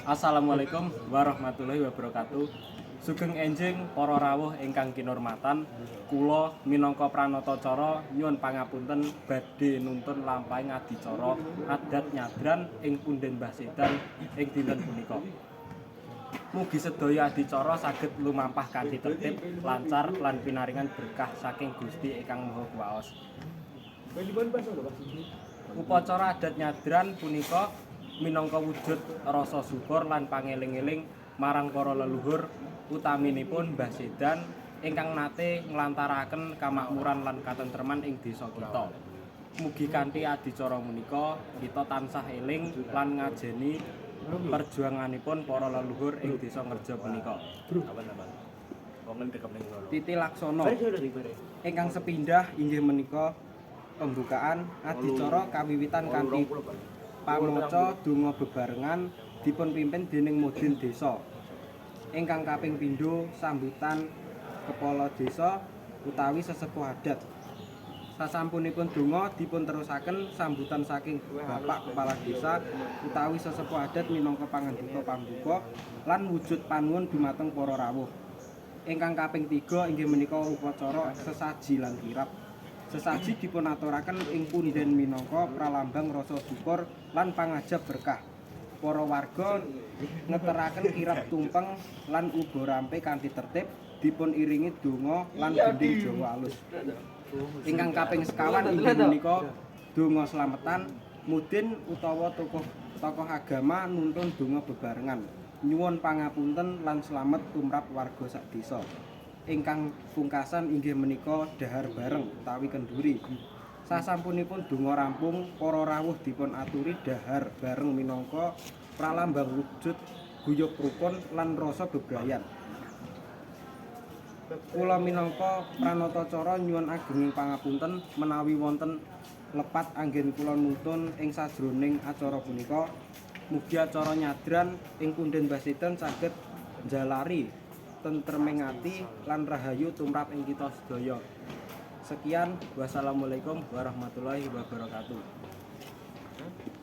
Assalamualaikum warahmatullahi wabarakatuh. Sugeng enjing para rawuh ingkang kinurmatan. Kula minangka pranatacara nyuwun pangapunten badhe nuntun lampahing adicara adat nyadran ing punden Mbah Sedan ing dinten punika. Mugi sedaya adicara saged lumampah kanthi tertib, lancar lan pinaringan berkah saking Gusti ingkang Maha Kuwaos. Upacara adat nyadran punika minangka wujud rasa syukur lan pangeling-eling marang para leluhur, utaminipun Mbah Sedan ingkang nate nglantaraken kamakmuran lan katentreman ing desa kita. Mugi kanthi adicara menika kita tansah eling lan ngajeni perjuanganipun para leluhur ing desa Ngerjo punika. Titi laksana ingkang sepindah inggih menika pembukaan adicara kawiwitan kanthi pamaca donga bebarengan dipun pimpin dening mudin desa. Ingkang kaping pindho, sambutan kepala desa utawi sesepuh adat. Sasampunipun donga dipun terusaken sambutan saking Bapak Kepala Desa utawi sesepuh adat minangka pangandika pambuka lan wujud panuwun dumateng para rawuh. Ingkang kaping 3 inggih menika upacara sesaji lan kirap. Sesaji dipunaturaken ing punden minangka pralambang rasa syukur lan pangajap berkah. Para warga ngeteraken kirap tumpeng lan uba rampe kanthi tertib, dipun iringi donga lan gending Jawa alus. Ingkang kaping sekawan inggih menika donga slametan. Mudin utawa tokoh tokoh agama nuntun donga bebarengan nyuwun pangapunten lan slamet tumrap warga sak desa. Ingkang pungkasan inggih menika dhahar bareng utawi kenduri. Sasampunipun donga rampung, para rawuh dipun aturi dhahar bareng minangka pralambang wujud guyub rukun lan rasa bebrayan. Kula minangka pranatacara nyuwun agenging pangapunten menawi wonten lepat anggen kula nuntun ing sajroning acara punika. Mugi acara nyadran ing punden Mbah Sedan saged njalari tentreming ati lan rahayu tumrap ing kita sedaya. Sekian, wassalamualaikum warahmatullahi wabarakatuh.